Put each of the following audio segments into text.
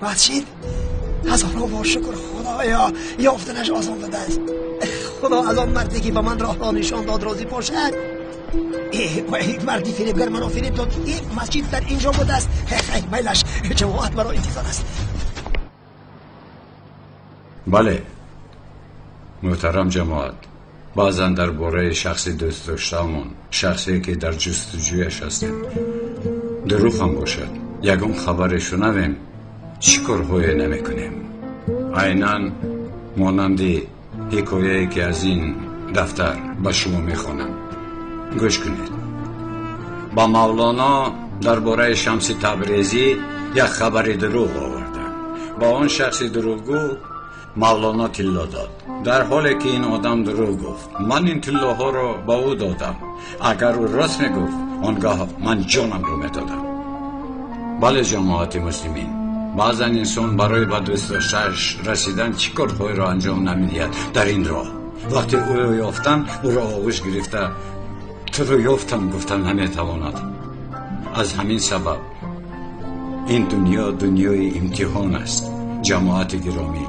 مسجد هزاران بار شکر خدایا یافتنش آسان بوده است. خدا از آن مردی که به من راه را نشان داد راضی باشد. ای مردی فریبگر مرا فریب داد. این مسجد در اینجا بوده است. خیر میلش جماعت مرا انتظار است. بله محترم جماعت، بعضا درباره شخصی دوست داشته‌مون، شخصی که در جستجویش هستیم، دروغ هم باشد، یگان خبر شنویم چی کارهای نمیکنیم. عینا مانند حکایه‌ای که از این دفتر به شما میخوانم، گوش کنید. با مولانا درباره شمس تبریزی یک خبر دروغ آوردن. با آن شخص دروغگو مولانا طلا داد، در حالی که این آدم دروغ گفت. من این طلاها را به او دادم، اگر او راست میگفت آنگاه من جانم رو میدادم. بله جماعت مسلمین، بعضا انسان برای به دوست داشته‌اش رسیدن چی کارهایی را انجام نمیدهد. در این راه وقتی او را یافتن، او را آغوش گرفته تو رو یافتم گفتن نمیتواند. از همین سبب این دنیا دنیای امتحان است. جماعت گرامی،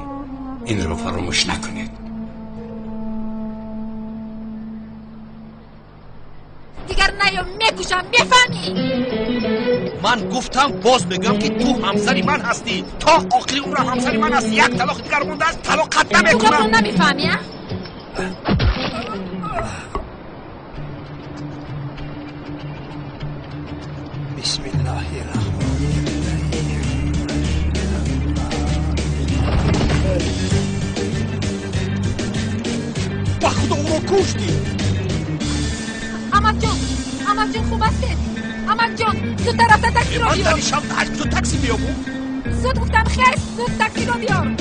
این را فراموش نکنید. دیگر نیام میکشم، میفهمی؟ من گفتم باز میگم که تو همسری من هستی، تا آخری عمرم همسری من هستی. یک طلاق دیگر مونده است، طلاقت نمیکنم. تو نمیفهمی؟ بسم الله الرحمن الرحیم. با خدا او رو کشتی. امک جان، امک جان خوب هستید؟ امک جان زودتر رفته تاکسی رو بیار. من شب 8 تا تاکسی بیام. زود گفتم خیر، زود تاکسی رو بیار.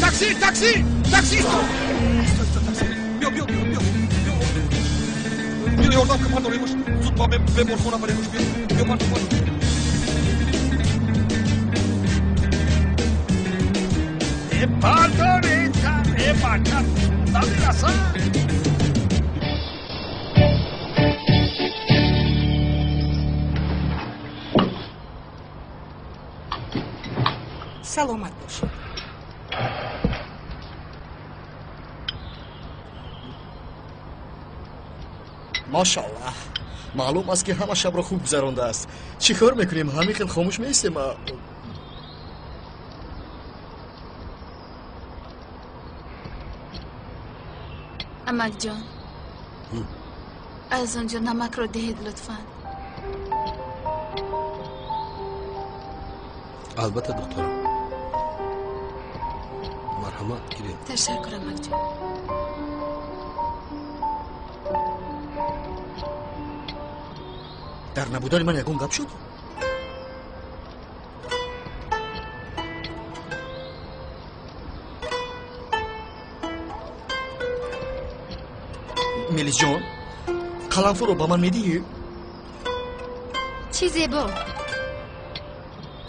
تاکسی تاکسی تاکسی. تاکسی بیا بیا بیا بیا بیا یاردم که پرداریمش. زود با بیمارخانه بریمش. بیا بیا پردار پردار. پردار پردار نمیرسم. سلامت باشید. ماشاءالله، معلوم است که همه شب را خوب گذرانده است. چی کار میکنیم؟ همین خیلی خاموش میستیم. امک جان، از آنجا نمک را دهید لطفا. البته دکترم، مرحمت گیرید. تشکر امک جان. در نبودن من یگون گپ شد؟ میلیس جان، قلمفو رو به من میدی؟ چی زیبا.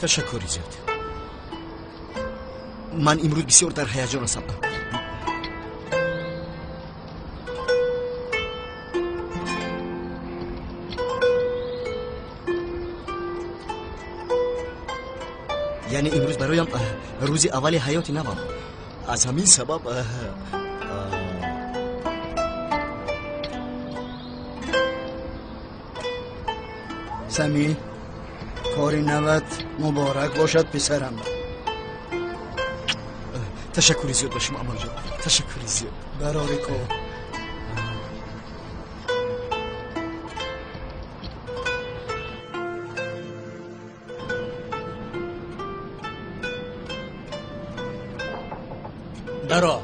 تشکر زیاد. من امروز بسیار در هیجان هستم. یعنی امروز برایم روز اول حیات نوم. از همین سبب سمی، کاری نوت مبارک باشد پسرم. تشکر زیاد به شما امان جان، تشکر زیاد. براری کو. درا.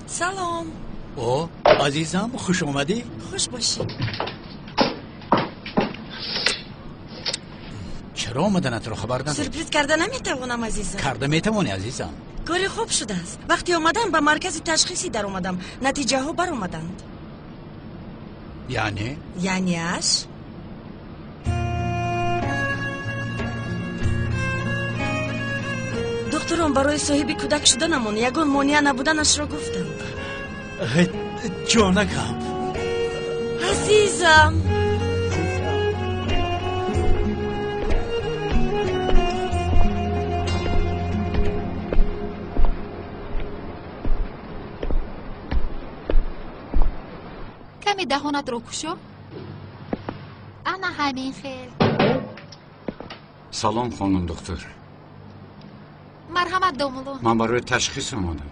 سلام. او عزیزم، خوش اومدی. خوش باشی. چرا آمدنت رو خبر ندادی؟ سورپریز کرده نمیتوانم عزیزم. کرده میتوانی عزیزم. کاری خوب شده است. وقتی آمدم به مرکز تشخیصی در آمدم، نتیجه ها بر آمدند. یعنی؟ یعنی اش؟ دکتران برای صاحب کودک شدنمون یگان مانع نبودنش را گفتند. جانکم، Азизам. Каме даҳонатро кушо. Ана ҳамин хел. Салом, хонум доктор. Марҳамат, домулло. Ман барои ташхис омадам.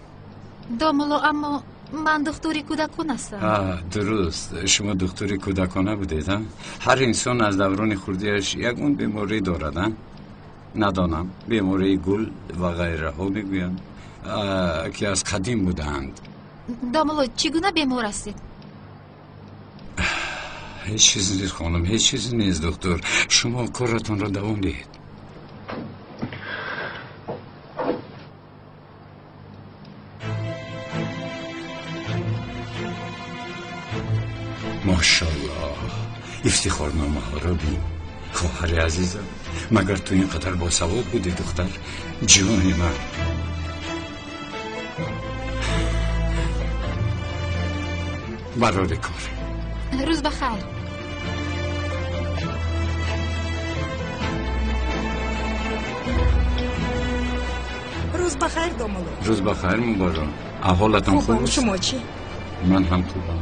Домулло, аммо ман духтури кӯдакон ҳастам. Дуруст, шумо духтури кӯдакона будед, а? Ҳар инсон аз даврони хурдиаш ягон беморӣ дорад, а? Надонам, бемории гул ва ғайраҳо мегӯянд, ки аз қадим будаанд. Домулло, чӣ гуна бемор ҳастед? Ҳеҷ чиз нест, хонум, ҳеҷ чиз нест, доктор. Шумо коратонро давом диҳед. Мошаллоҳ, ифтихорномаҳоро бин. Хоҳари азизам, магар ту ин қадар босавод будӣ, духтар? Ҷони ман. Барори кор. Рӯз ба хайр. Рӯз ба хайр, домулло. Рӯз ба хайр, муборак. Аҳволатон хуб аст? Шумо чӣ? Ман ҳам хубам.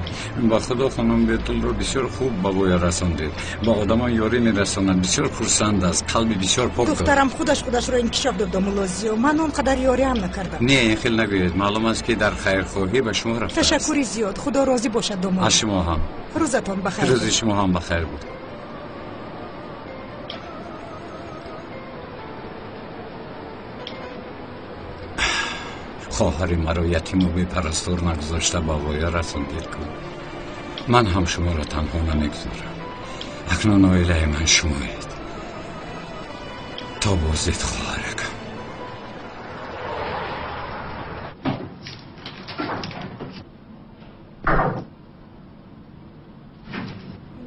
Ба худо, хонум Бетулро бисёр хуб ба воя расондед. Ба одамон ёрӣ мерасонад, бисёр хурсанд аст, қалби бисёр пок дорад. Духтарам худаш худашро инкишоф дод, домулло Зиё. Ман он қадар ёриам накардам. Не, ин хел нагӯед. Маълум аст, ки дар хайрхоҳӣ ба шумо рафтааст. Ташаккури зиёд. Худо розӣ бошад, домулло. Аз шумо ҳам. Рӯзатон ба хайр. Рӯзи шумо ҳам ба хайр буд. Хоҳари маро ятиму бепарастор нагузошта ба воя расондед кун. Ман ҳам шуморо танҳо намегузорам. Акнун оилаи ман шумоед. То боздид, хоҳаракам.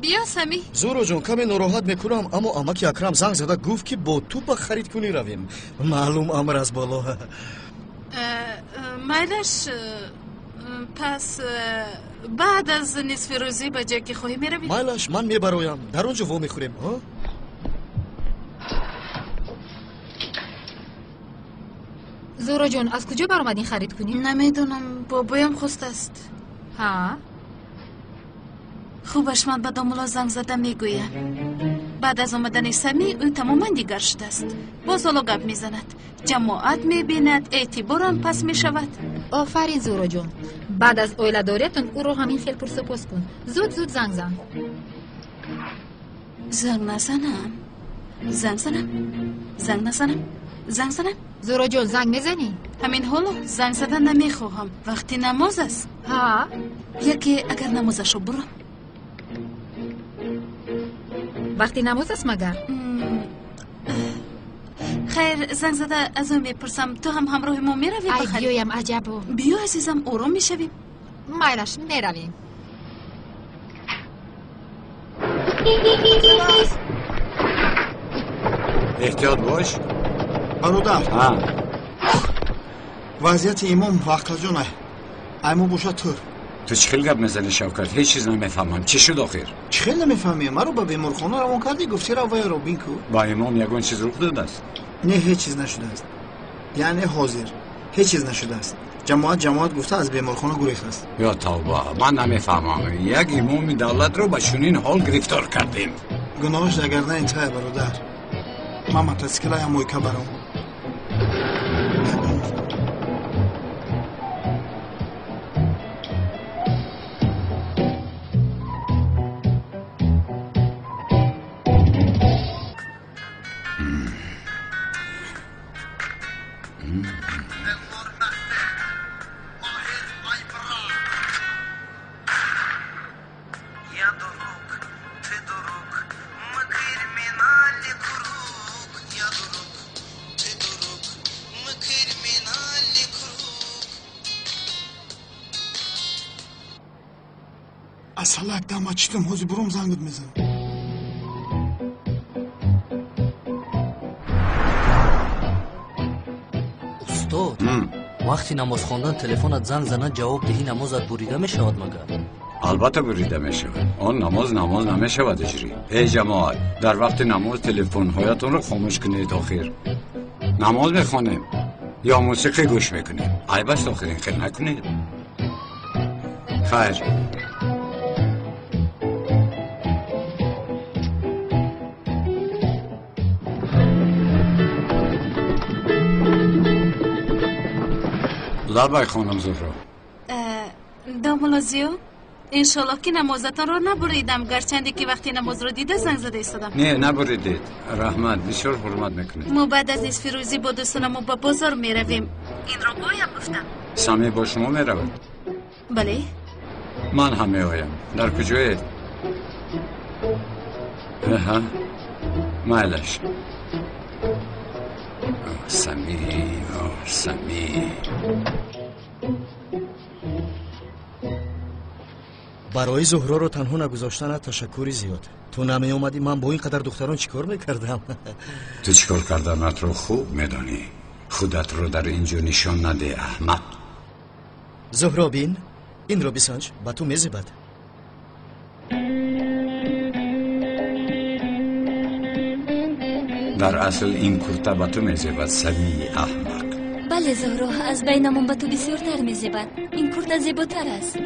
Биё, Самӣ. Зуроҷон, каме нороҳат мекунам, аммо амаки Акрам занг зада гуфт, ки бо ту ба харидкунӣ равем. Маълум амр аз боло. Майлаш, пас баъд аз нисфи рӯзӣ ба ҷое ки хоҳӣ меравӣ? Майлаш, ман мебароям. Дар он ҷо вомехӯрем. Зуроҷон, аз куҷо баромадин харид кунӣ? Намедонам, бобоям хостааст. Ҳа? Хубаш, ман ба домулло занг зада мегӯям. Баъд аз омадани Самӣ ӯ тамоман дигар шудааст. Боз ҳоло гап мезанад, ҷамоат мебинад, эътиборам пас мешавад. Офарин, Зуроҷон. Баъд аз оиладориятон ӯро ҳамин хел пурсупос кун. Зуд зуд занг зан. Занг назанам. Занг занам. Занг назанам. Занг занам. Зуроҷон, занг мезанӣ? Ҳамин ҳоло занг зада намехоҳам. Вақти намоз аст. Ҳа? Яке агар намозашро бурам. Вақти намоз аст магар? Хайр, занг зада аз ӯ мепурсам. Ту ҳам ҳамроҳи мо меравӣ ба Ай, харид? биёям, аҷабо. Биё, азизам, ором мешавем. Майлаш, меравем. Эҳтиёт бош. Бародар. Вазъияти имом вақтаҷона. Ай мо бошад тур. Ту чӣ хел гап мезанӣ, Шавкат? Ҳеҷ чиз намефаҳмам. Чӣ шуд охир? Чӣ хел намефаҳмӣ? Маро ба беморхона равон кардӣ, гуфтӣ рав вайро бин ку. Ба имом ягон чиз рух додааст? Не, ҳеҷ чиз нашудааст. Яъне ҳозир ҳеҷ чиз нашудааст. Ҷамоат ҷамоат гуфта аз беморхона гурехтааст. Ё тавба, ман намефаҳмам. Як имоми давлатро ба чунин ҳол гирифтор кардем. Гуноҳаш дар гардани тая, бародар. Ман мотосиклаям мойка баром. Асалак дама читам, ҳозир буром зангат мезанам. Устод, вақти намоз хондан телефонат занг занад, ҷавоб диҳӣ, намозат бурида мешавад магар? Албатта бурида мешавад. Он намоз намоз намешавад иҷрӣ. Эй ҷамоат, дар вақти намоз телефонҳоятонро хомӯш кунед охир. Намоз мехонем ё мусиқӣ гӯш мекунем. Айб аст охир, ин хел накунед. Хайр. Лабай хонум Зуҳро. Домулло Зиё, иншоллоҳ ки намозатонро набуридам, гарчанде ки вақти намозро дида занг зада истодам. Не, набуридед. Раҳмат, бисёр ҳурмат мекунед. Мо баъд аз нисфи рӯзӣ бо дӯстонамо ба бозор меравем. Инро бояд гуфтам. Самӣ бо шумо меравад? Бале. Ман ҳам меоям. Дар куҷоед? Аҳа, майлаш. Самӣ, Самӣ. Барои Зуҳроро танҳо нагузоштанат ташаккури зиёд. Ту намеомадӣ, ман бо ин қадар духтарон чӣ кор мекардам? Ту чӣ кор карданатро хуб медонӣ. Худатро дар ин ҷо нишон наде, аҳмақ. Зуҳро, бин, инро бисанҷ, ба ту мезебад. Дар асл ин курта ба ту мезебад, Самии аҳмақ. Бале, Зуҳро, аз байнамон ба ту бисёртар мезебад. Ин курта зеботар аст.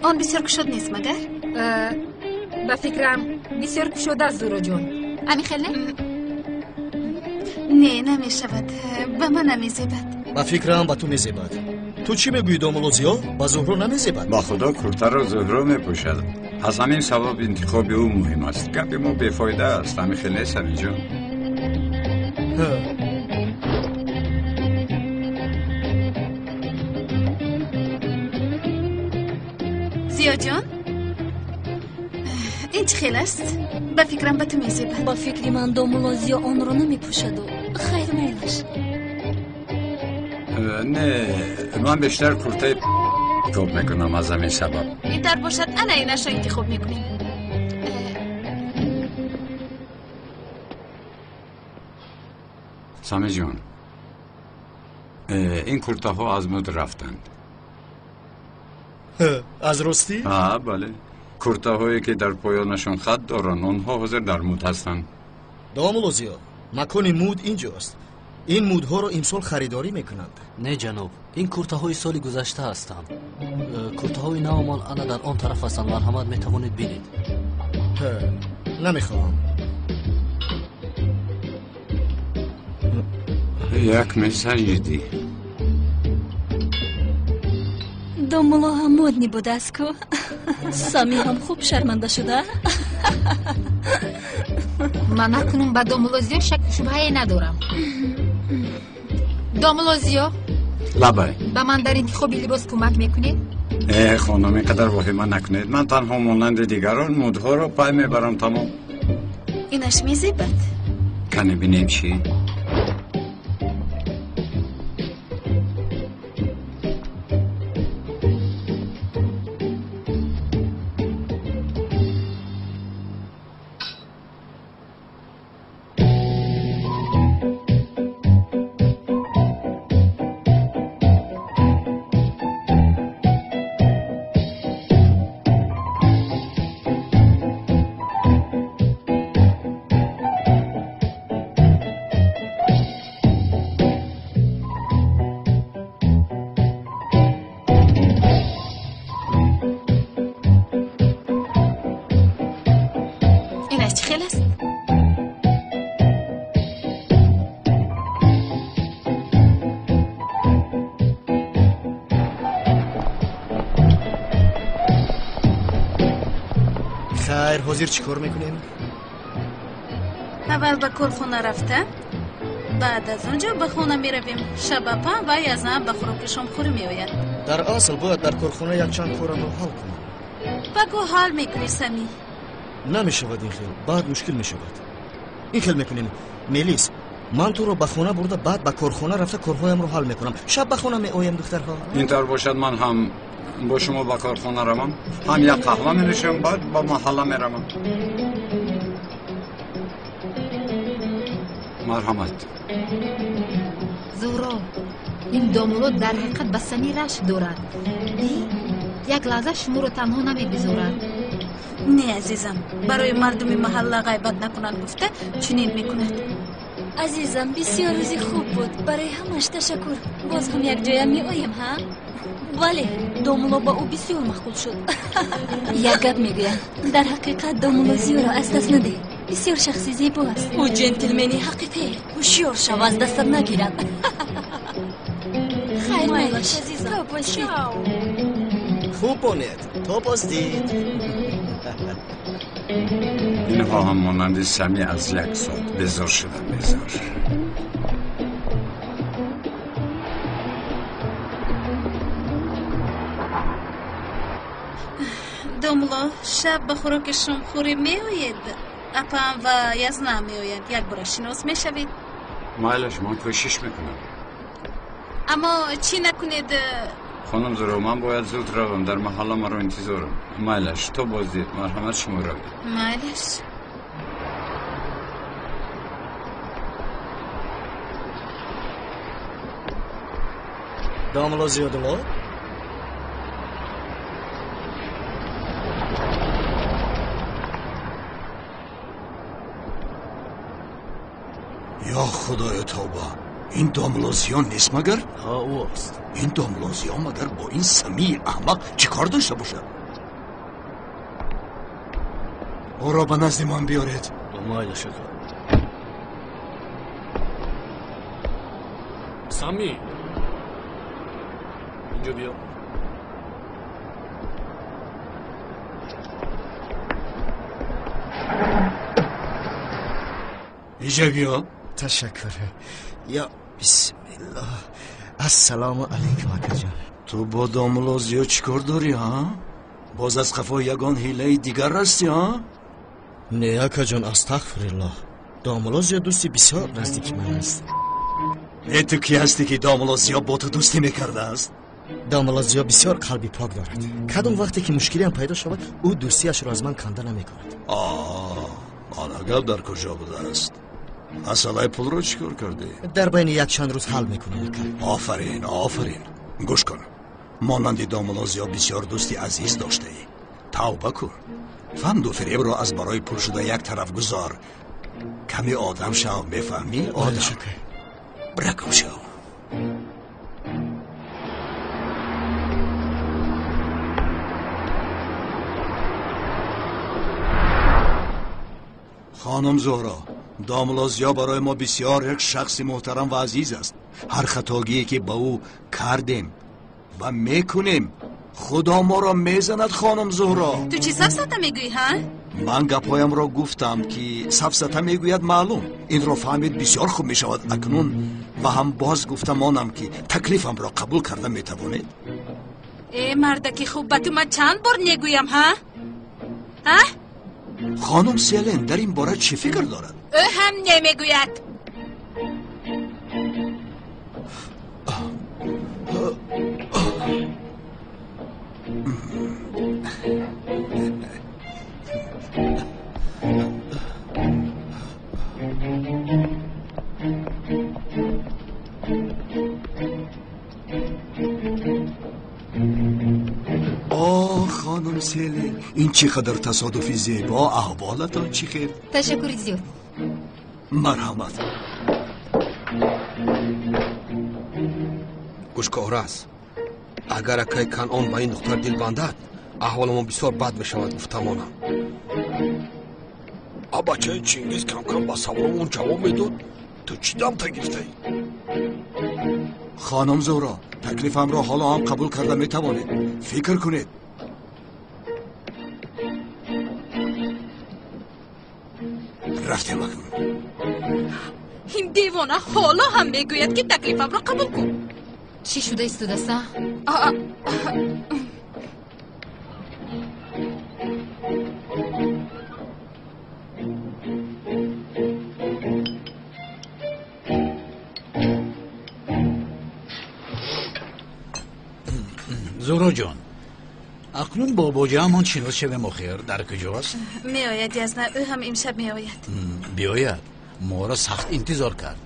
Он бисёр кушод нест, магар? Ба фикрам, бисёр кушод аст, Зуҳроҷон. Ами хел не? Не, намешавад. Ба ман намезебад. Ба фикрам, ба ту мезебад. Ту чӣ мегӯӣ, домулло Зиё? Ба Зуҳро намезебад? Ба худо, куртаро Зуҳро мепӯшад. Аз ҳамин сабаб интихоби ӯ муҳим аст. Гапи мо бефоида аст. Ҳамин хел нест, Самиҷон? Зиёҷон, ин чӣ хел аст? Ба фикрам, ба ту мезебад. Ба фикри ман, домулло Зиё онро намепӯшаду. Хайр, майлаш. Не, ман бештар куртаи интихоб мекунам аз ҳамин сабаб. Ин тар бошад, ана инашро интихоб мекунем. Самиҷон, ин куртаҳо аз муд рафтанд. Аз ростӣ? Ҳа, бале. Куртаҳое ки дар поёнашон хат доранд, онҳо ҳозир дар муд ҳастанд. Домулло Зиё, макони муд инҷост. Ин мудҳоро имсол харидорӣ мекунанд. Не, ҷаноб, ин куртаҳои соли гузашта ҳастанд. Куртаҳои навамон ана дар он тараф ҳастанд. Марҳамат, метавонед бинед. Намехоҳам. Як месанҷидӣ. Домулло ҳам модни будааст ку. Самӣ ҳам хуб шарманда шуда. Ман акнун ба домулло Зиё шакку шубҳае надорам. Домулло Зиё, лабай, ба ман дар интихоби либос кӯмак мекунед? Э, хонум, ин қадар воҳима накунед. Ман танҳо монанди дигарон мудҳоро пай мебарам, тамом. Инаш мезебад. Кане бинем чӣ? Хайр, ҳозир чӣ кор мекунем? Аввал ба корхона рафта, баъд аз он ҷо ба хона меравем. Шабапа ва язан ба хӯроки шомхӯрӣ меояд. Дар асл бояд дар корхона якчанд корамро ҳал кунам. Паго ҳал мекунӣ, Самӣ. Намешавад ин хел, баъд мушкил мешавад. Ин хел мекунем, Мелис, ман туро ба хона бурда, баъд ба корхона рафта корҳоямро ҳал мекунам. Шаб ба хона меоям, духтарҳо. Ин тавр бошад, ман ҳам бо шумо ба корхона равам, ҳам як қаҳва менӯшам, баъд ба маҳалла меравам. Марҳамат. Зуҳро, Ин домулло дар ҳақиқат ба Самӣ рашк дорад. Як лаҳза шуморо танҳо намегузорад. Не, азизам, барои мардуми маҳалла ғайбат накунанд гуфта чунин мекунад. Азизам, бисёр рӯзи хуб буд. Барои ҳамаш ташаккур. Боз ҳам якҷоя меоем, ҳа? Бале, домулло ба ӯ бисёр маъқул шуд. Як гап мегӯям, дар ҳақиқат домулло Зиёро аз даст надеҳ. Бисёр шахси зебо аст. Ӯ ҷентлмени ҳақиқӣ. Ҳушёр шав, аз дастат нагирад. Хайр, майлаш, то боздид. Хуб бонед, то боздид. Инҳо ҳам монанди Самӣ аз як соат безор шуданд, безор. Домулло, шаб ба хӯроки шомхӯрӣ меоед? Апаам ва Язна меоянд. Як бора шинос мешавед. Майлаш, ман кӯшиш мекунам. Аммо чӣ накунед? Хонум Зуро, ман бояд зуд равам, дар маҳалла маро интизорам. Майлаш, то боздид, марҳамат, шумо равед. Майлаш. Домулло Зиёдулло? Ё худоё, тавба! Ин домулло Зиё нест магар? Ҳа, ӯ аст. Ин домулло Зиё магар бо ин Самии аҳмақ чӣ кор дошта бошад? Ӯро ба назди ман биёред. Майлаш, ака. Самӣ, инҷо биё. Инҷо биё. Ташаккур. Ё бисмиллоҳ. Ассалому алайкум, акаҷон. Ту бо домулло Зиё чӣ кор дорӣ, ҳа? Боз аз қафои ягон ҳилаи дигар ҳастӣ, ҳа? Не, акаҷон, астағфируллоҳ. Домулло Зиё дӯсти бисёр наздики ман аст. Не, ту кӣ ҳастӣ, ки домулло Зиё бо ту дӯстӣ мекардааст? Домулло Зиё бисёр қалби пок дорад. Кадом вақте ки мушкилиам пайдо шавад, ӯ дӯстиашро аз ман канда намекунад. Ана гап дар куҷо будааст? Масъалаи пулро чӣ кор кардӣ? Дар байни якчанд рӯз ҳал мекунем, ака. Офарин, офарин. Гӯш кун, монанди домулло Зиё бисёр дӯсти азиз доштаӣ. Тавба кун, фанду фиребро аз барои пул шуда як тараф гузор. Каме одам шав, мефаҳмӣ? Одам бракум шав. Хонум Зуҳро, домулло Зиё барои мо бисёр як шахси муҳтарам ва азиз аст. Ҳар хатогие ки ба ӯ кардем ва мекунем, худо моро мезанад. Хонум Зуҳро, ту чӣ сафсата мегӯӣ, ҳа? Ман гапҳоямро гуфтам, ки сафсата мегӯяд маълум. Инро фаҳмид бисёр хуб мешавад. Акнун ва ҳам боз гуфтамонам, ки таклифамро қабул карда метавонед. Э, мардаки хуб, ба ту ман чанд бор негӯям, ҳа? Ҳа? Хонум Селен дар ин бора чӣ фикр дорад? Ӯ ҳам немегӯяд. Хонум Селен, ин чӣ қадар тасодуфи зебо! Аҳволатон чӣ хел? Ташаккури зиёд. Марҳамат. Гӯшкор аст. Агар акай Канъон ба ин духтар дил бандад, аҳволамон бисёр бад мешавад, гуфтамонам. А бачаи Чингиз кам-кам ба саволомон ҷавоб медод. Ту чӣ дамта гирифтаӣ? Хонум Зуҳро, таклифамро ҳоло ҳам қабул карда метавонед. Фикр кунед. Рафтем акнун. Ин девона ҳоло ҳам мегӯяд, ки таклифамро қабул кун. Чӣ шуда истодаста? Зуҳроҷон, акнун бо боҷаамон шинос шавем. Охир дар куҷост? Меояд, Язна, ӯ ҳам имшаб меояд. Биёяд, моро сахт интизор кард.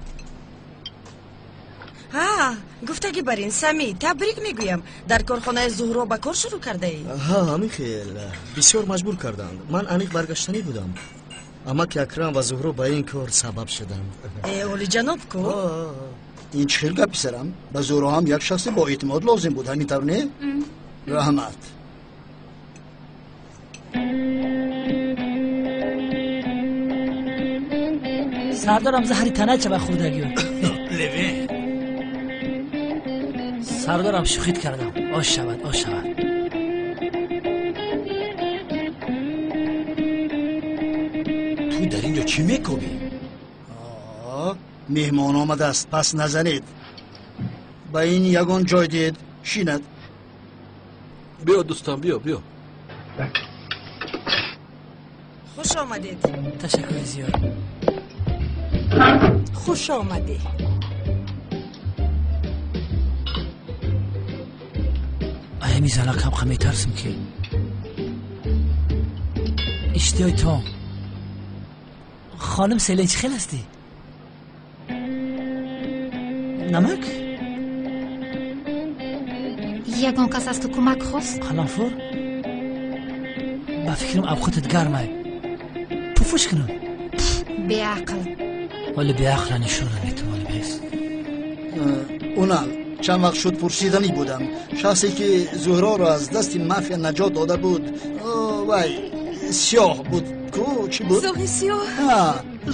Ҳа, гуфтагӣ бар ин Самӣ, табрик мегӯям. Дар корхонаи Зуҳро ба кор шурӯъ кардаӣ? Ҳа, ҳамин хел. Бисёр маҷбур карданд. Ман аниқ баргаштанӣ будам. Амаки Акрам ва Зуҳро ба ин кор сабаб шуданд. Э, олиҷаноб ку? Ин чӣ хел гап, писарам? Ба Зуҳро ҳам як шахси боэътимод лозим буд, ҳамин тавр не? Раҳмат. Сардарам заҳри танача ба хӯрдагиё. Леве. Сардарам шӯхит кардам. Ош шавад, ош шавад. Ту дар инҷо чӣ мекобӣ? Меҳмон омадааст, пас назанед. Ба ин ягон ҷой диҳед, шинад. Биё дӯстам, биё, биё. Хуш омадед. Ташаккури зиёд. Хуш омадӣ. Аями занак ҳамқа метарсим ки иштиёи том. Хоним Селен, чӣ хел ҳастӣ? Намак? Ягон кас аз ту кӯмак хост? Қаламфур? Ба фикрам авқотат гармай. Пуфуш кунам. Беақл. Ҳоли беақла нишона метум, ҳоли бес. Унал, чанд вақт шуд пурсиданӣ будам. Шахсе ки Зуҳроро аз дасти мафия наҷот дода буд, вай сиёҳ буд ку, чӣ буд? Зоғи сиёҳ.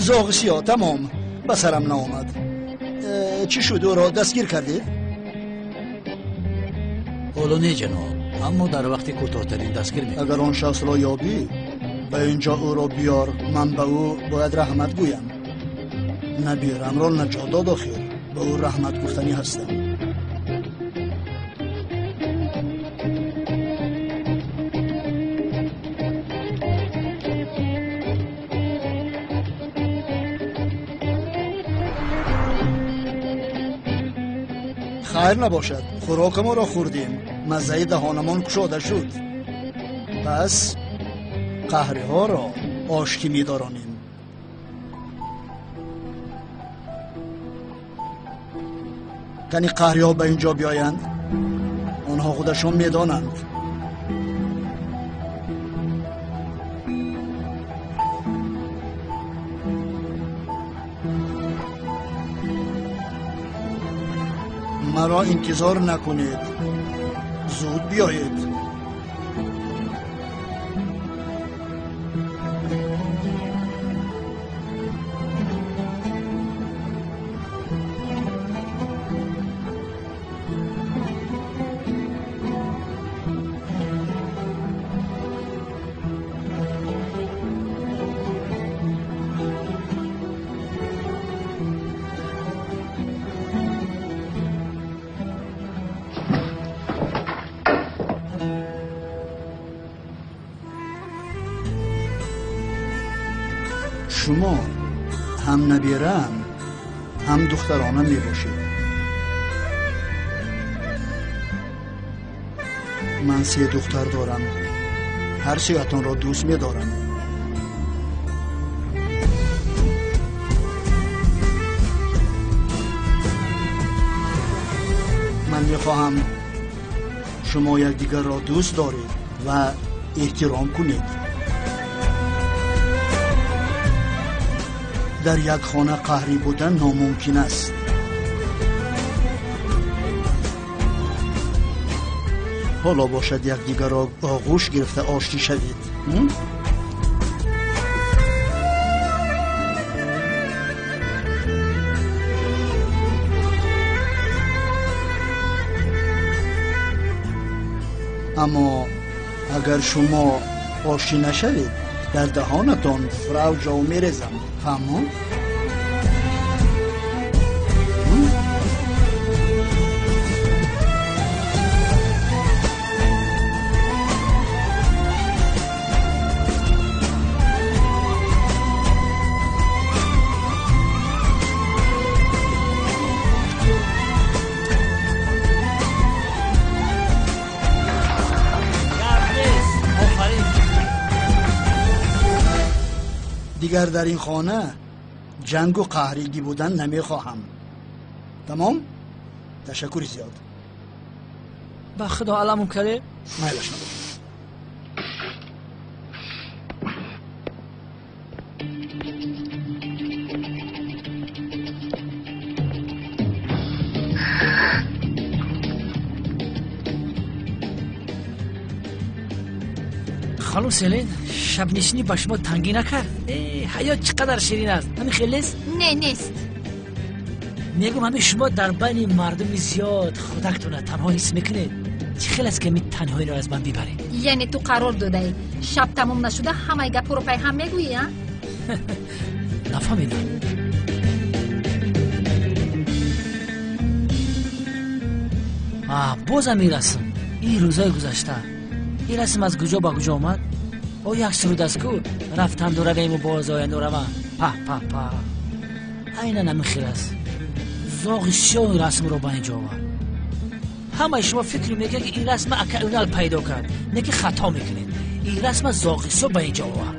Зоғи сиёҳ, тамом. Ба сарам наомад. Чӣ шуд, ӯро дастгир кардед? Ҳоло не, ҷаноб, аммо дар вақти кӯтоҳтарин дастгир мекунем. Агар он шахсро ёбӣ, ба ин ҷо ӯро биёр. Ман ба ӯ бояд раҳмат гӯям. Набирамро наҷот дод охир. Ба ӯ раҳмат гуфтанӣ ҳастам. Хайр набошад, хӯрокамонро хӯрдем, маззаи даҳонамон кушода шуд. Пас қаҳриҳоро оштӣ медоронем. Кани қаҳриҳо ба ин ҷо биёянд, онҳо худашон медонанд. Маро интизор накунед, зуд биёед. Шумо ҳам набираам, ҳам духтарона мебошед. Ман се духтар дорам. Ҳар сеятонро дӯст медорам. Ман мехоҳам шумо якдигарро дӯст доред ва эҳтиром кунед. Дар як хона қаҳрӣ будан номумкин аст. Ҳоло бошад якдигарро оғӯш гирифта оштӣ шавед. Аммо агар шумо оштӣ нашавед, дар даҳонатон фрав ҷов мерезам. Фаҳмо? Дигар дар ин хона ҷангу қаҳригӣ будан намехоҳам. Тамом? Ташаккури зиёд. Ба худо аламум каде? Майлаш набошад. Ханум Селин, шабнишинӣ ба шумо тангӣ накард? Ҳаёт чӣ қадар ширин аст. Ҳамин хел нест? Не, нест. Мегӯм, ҳамин шумо дар байни мардуми зиёд худактона танҳо ҳис мекунед. Чӣ хел аст, ки ҳамин танҳоиро аз ман бибаред? Яъне ту қарор додаӣ, шаб тамом нашуда ҳамаи гапҳоро пайҳам мегӯӣ, а? Нафаҳмидам. Бозам ин расм, ин рӯзои гузашта. Ин расм аз куҷо ба куҷо омад? О, як суруд аст ку, рафтанду равему боз оянду равам. Па па па. Айнан ҳамин хел аст. Зоғи сиёҳ ин расмро ба инҷо овард. Ҳамаи шумо фикр мекунед, ки ин расма ака Унал пайдо кард. Не, ки хато мекунед. Ин расма зоғи сиёҳ ба инҷо овард.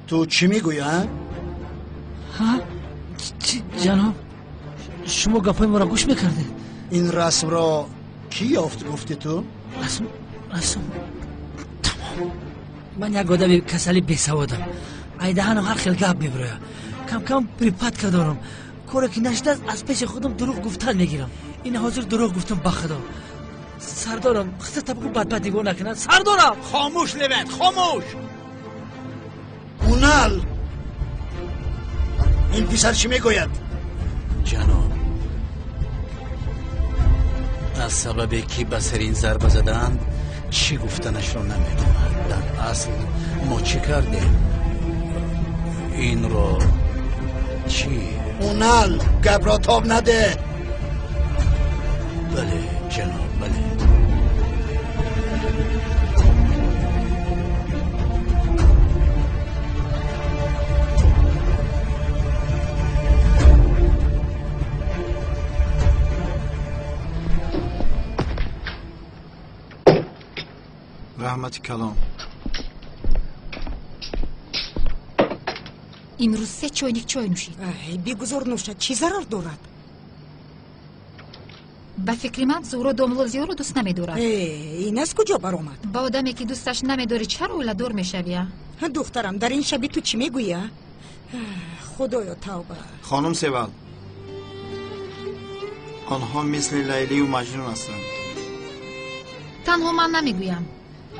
Ту чӣ мегӯӣ, а? Ҳа? Чӣ, ҷаноб? Шумо гапҳои моро гӯш мекардед? Ин расмро кӣ ёфт, гуфти ту? Расм, расм. Тамом. Ман як одами касали бесаводам. Айдаҳанам ҳар хел гап мебирояд. Кам-кам припадка дорам. Коре ки нашудааст, аз пеши худам дурӯғ гуфтан мегирам. Ин ҳозир дурӯғ гуфтам, ба худо. Сардорам, хиста бигӯ бадбад нигоҳ накунад. Сардорам! Хомӯш, Левент, хомӯш! Унал! Ин писар чӣ мегӯяд? Ҷаноб, аз сабабе ки ба сари ин зарба задаанд, чӣ гуфтанашро намедонад. Дар асл мо чӣ кардем? Инро чӣ? Унал, гапро тоб наде! Бале, ҷаноб, бале. Раҳмати калом. Имрӯз се чойник чой нӯшид. Бигузор нӯшад, чӣ зарар дорад? Ба фикри ман, Зуҳро домло Зиёро дӯст намедорад. Ин аз куҷо баромад? Ба одаме, ки дӯсташ намедорӣ, чаро оиладор мешавӣ, а? Духтарам, дар ин шаби ту чӣ мегӯӣ, а? Худоё, тавба. Хонум Севал, онҳо мисли Лайлию Маҷнун ҳастанд. Танҳо ман намегӯям.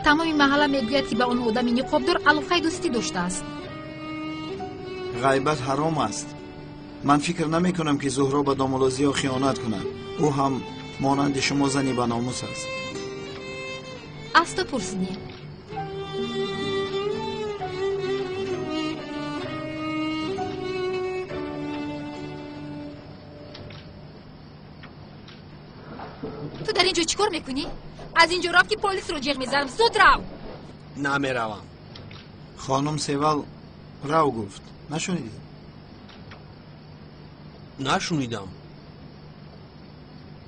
Тамоми маҳалла мегӯяд, ки ба он одами ниқобдор алоқаи дӯстӣ доштааст. Ғайбат ҳаром аст. Ман фикр намекунам, ки Зуҳро ба домулло Зиё хиёнат кунад. Ӯ ҳам монанди шумо зани баномус аст. Аз ту пурсидем. Ту дар ин ҷо чӣ кор мекунӣ? Аз ин ҷо рав, ки полисро ҷеғ мезанам. Зуд рав! Намеравам. Хонум Севал рав гуфт. Нашунидӣ? Нашунидам.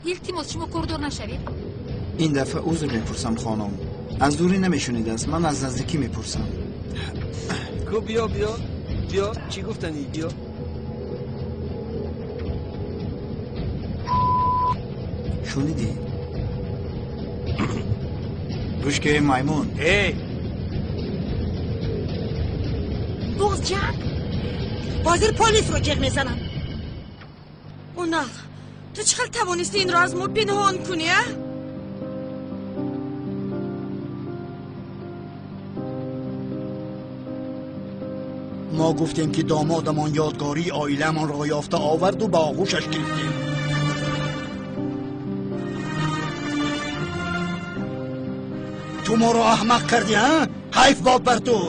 Илтимос, шумо кордор нашавед. Ин дафъа узр мепурсам, хонум. Аз дурӣ намешунидааст. Ман аз наздикӣ мепурсам. Ку, биё, биё, биё, чӣ гуфтанӣ, биё. Шунидӣ? Гӯш ки, маймун. Эй! Боз ҷанг? Ҳозир полисро ҷеғ мезанам. Унал, ту чӣ хел тавонистӣ инро аз мо пинҳон кунӣ, а? Мо гуфтем, ки домодамон ёдгории оиламонро ёфта оварду ба оғӯшаш гирифтем. Ту моро аҳмақ кардӣ, а? Ҳайф бод бар ту!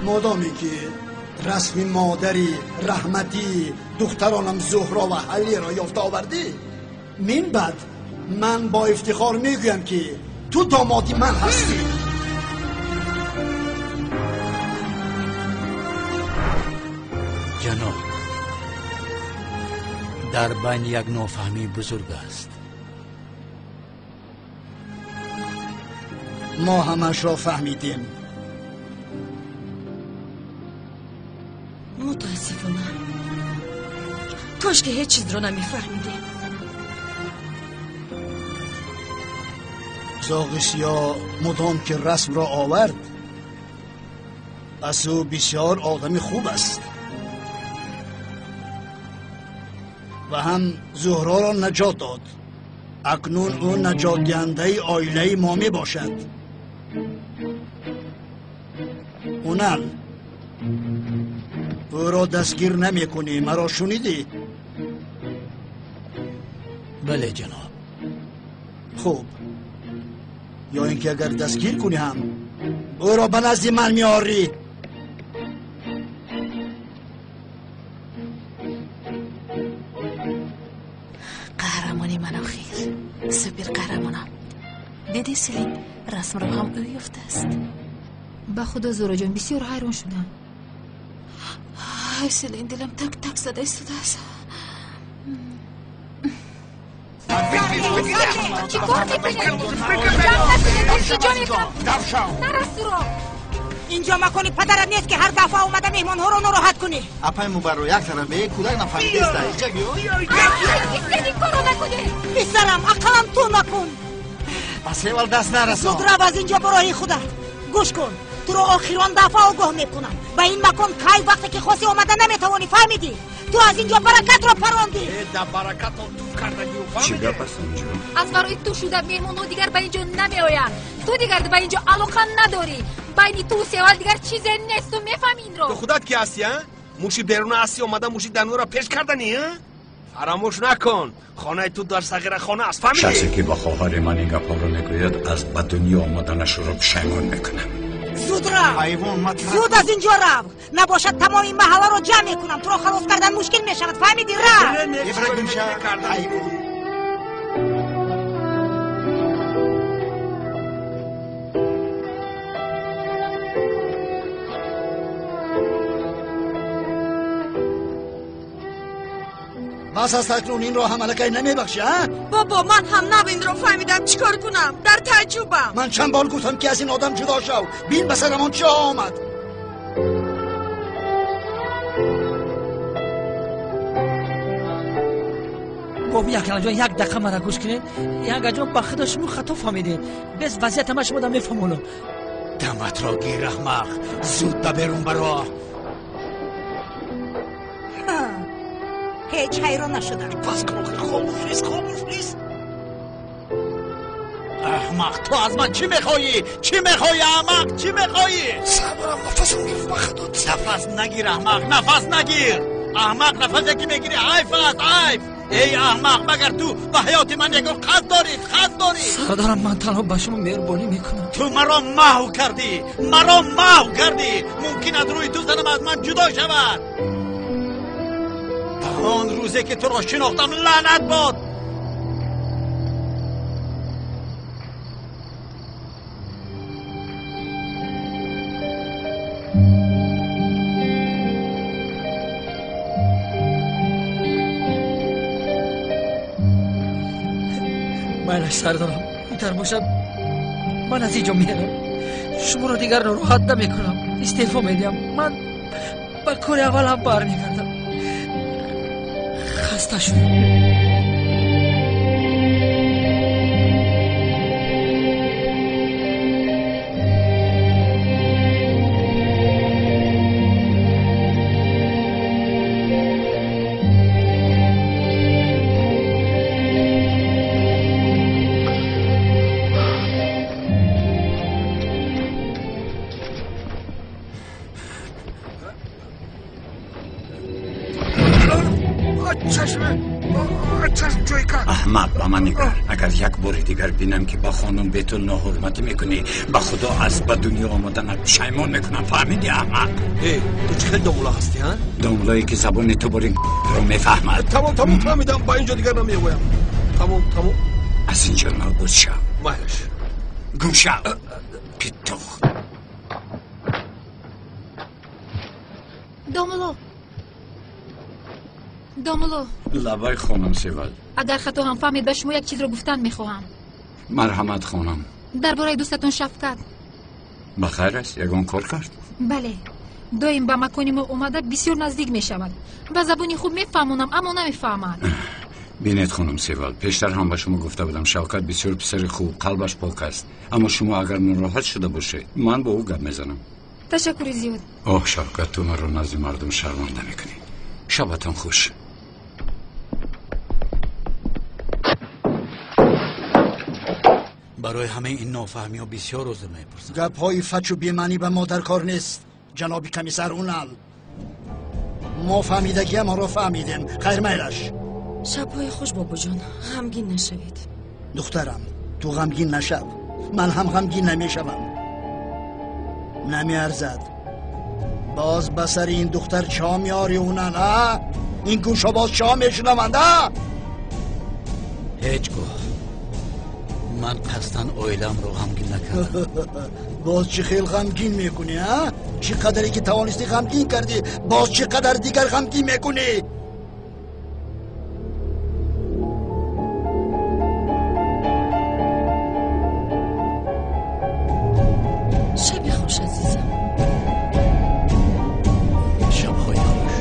Модоме ки расми модари раҳматӣ духтаронам Зуҳро ва Ҳалиро ёфта овардӣ, мин баъд ман бо ифтихор мегӯям, ки ту домоди ман ҳастӣ. Ҷаноб, дар байн як нофаҳмии бузург аст. Мо ҳамашро фаҳмидем. Мутаассифона, кош ки ҳеҷ чизро намефаҳмидем. Зоғи сиёҳ мудом ки расмро овард, пас ӯ бисёр одами хуб аст ва ҳам Зуҳроро наҷот дод. Акнун ӯ наҷотдиҳандаи оилаи мо мебошад. Унал, ӯро дастгир намекунӣ, маро шунидӣ? Бале, ҷаноб. Хуб, ё ин ки агар дастгир кунӣ ҳам ӯро ба назди ман меорӣ. Қаҳрамони ман охир, супер қаҳрамонам. Дидӣ, Селин, расмро ҳам ӯ ёфтааст. Ба худо, Зуҳроҷон, бисёр ҳайрон шудам. Ай, Селин, дилам так так зада истодааст. Чӣ кор мекунед? Ҷамъ накунед, илтиҷо мекунам. Нарасуро. Инҷо макони падарат нест, ки ҳар дафъа омада меҳмонҳоро нороҳат кунӣ. Апай мубарро як тараф бе кӯдак нафаҳмидеста. Иҷа биё. Ин корро накунед. Писарам, ақаллан ту накун. Ба Севал даст нарасон. Зуд рав аз инҷо ба роҳи худат. Гӯш кун, туро охирон дафъа огоҳ мекунам. Ба ин макон кай вақте ки хосӣ омада наметавонӣ, фаҳмидӣ? Ту аз инҷо баракатро парондӣ. Да баракатро туф кардагиу, Чӣ гап аст онҷо? Аз барои ту шуда меҳмонҳо дигар ба инҷо намеоянд. Ту дигар ба инҷо алоқа надорӣ. Байни ту Севал дигар чизе нест, ту мефаҳмӣ инро? Ту худат ки ҳастӣ, а? Муши беруна ҳастӣ, омада муши дарунро пеш карданӣ, а? Фаромӯш накун, хонаи ту дар сағирахона аст, фаҳмидӣ? Шахсе ки ба хоҳари ман ин гапҳоро мегӯяд, аз ба дунё омаданашро пушаймон мекунам. Зуд рав, зуд аз инҷо рав, набошад тамоми маҳалларо ҷамъ мекунам. Туро халос кардан мушкил мешавад, фаҳмидӣ? Рав. Бас аст, акнун инро ҳам аллакай намебахшӣ, а? Бобо, ман ҳам нав инро фаҳмидам, чӣ кор кунам? Дар тааҷҷубам. Ман чанд бор гуфтам, ки аз ин одам ҷудо шав. Бин ба сарамон чӣ омад. Бобо, Якрамҷон, як дақиқа мара гӯш кунед. Янгаҷон, ба худо шумо хато фаҳмидед. Бес вазъията ман шумо да мефаҳмонам. Даматро гир, аҳмақ, зуд ба берун баро. Ҳеҷ ҳайрон нашудам. Пас кун, охир хомӯш нест, хомӯш нест. Аҳмақ, ту аз ман чӣ мехоҳӣ? Чӣ мехоҳӣ, аҳмақ? Чӣ мехоҳӣ? Сабрам, нафасам гирифт, ба худо. Нафас нагир, аҳмақ, нафас нагир. Аҳмақ, нафасе ки мегирӣ ҳайф аст, ҳайф. Эй аҳмақ, магар ту ба ҳаёти ман ягон қасд дорӣ? Қасд дорӣ? Сардарам, ман танҳо ба шумо меҳрубонӣ мекунам. Ту маро маҳв кардӣ, маро маҳв кардӣ. Мумкин аз рӯи ту занам аз ман ҷудо шавад. Он рӯзе ки туро шинохтам, лаънат бод. Майлаш, сардарам, интар бошад, ман аз инҷо мерам. Шуморо дигар нороҳат намекунам, истеъфо медиҳам. Ман ба кори аввалам бармегардам. Хаста шудам. Аҳмақ, ба ман нигар. Агар як бори дигар бинам, ки ба хонум бе ту ноҳурматӣ мекунӣ, ба худо аз ба дунё омаданат пушаймон мекунам. Фаҳмидӣ, аҳмақ? Э, ту чӣ хел домула ҳастӣ, а? Домулое ки забони ту бори ро мефаҳмад. Тамом, тамом, фаҳмидам, ба инҷо дигар намеоям. Тамом, тамом. Аз инҷо нобуд шав. Майлаш. Гум шав, питух. Домуло, Домулло. Лабай хонум Севал. Агар хато ҳам фаҳмед, ба шумо як чизро гуфтан мехоҳам. Марҳамат хонум. Дар бораи дӯстатон Шавкат. Ба хайр аст? Ягон кор кард? Бале. Доим ба макони мо омада бисёр наздик мешавад. Ба забони хуб мефаҳмонам, аммо намефаҳмад. Бинед хонум Севал, пештар ҳам ба шумо гуфта будам, Шавкат бисёр писари хуб, қалбаш пок аст. Аммо шумо агар нороҳат шуда бошед, ман бо ӯ гап мезанам. Ташаккури зиёд. Оҳ Шавкат, ту маро назди мардум шарманда мекунӣ. Шабатон хуш. Барои ҳамаи ин нофаҳмиҳо бисёр узр мепурсам. Гапҳои фачу бемаънӣ ба мо дар кор нест, ҷаноби комиссар Унал. Мо фаҳмидагиамонро фаҳмидем. Хайр майлаш. Шабҳои хуш бобоҷон, ғамгин нашавед. Духтарам, ту ғамгин нашав. Ман ҳам ғамгин намешавам. Намеарзад. Боз ба сари ин духтар чо меорӣ Унал, а? Ин гӯшҳо боз чо мешунаванд, а? Ҳеҷ гоҳ ман қасдан оиламро ғамгин накардам. Боз чӣ хел ғамгин мекунӣ, а? Чӣ қадаре ки тавонистӣ ғамгин кардӣ, боз чӣ қадар дигар ғамгин мекунӣ? Шаби хуш, азизам. Шабҳои хуш.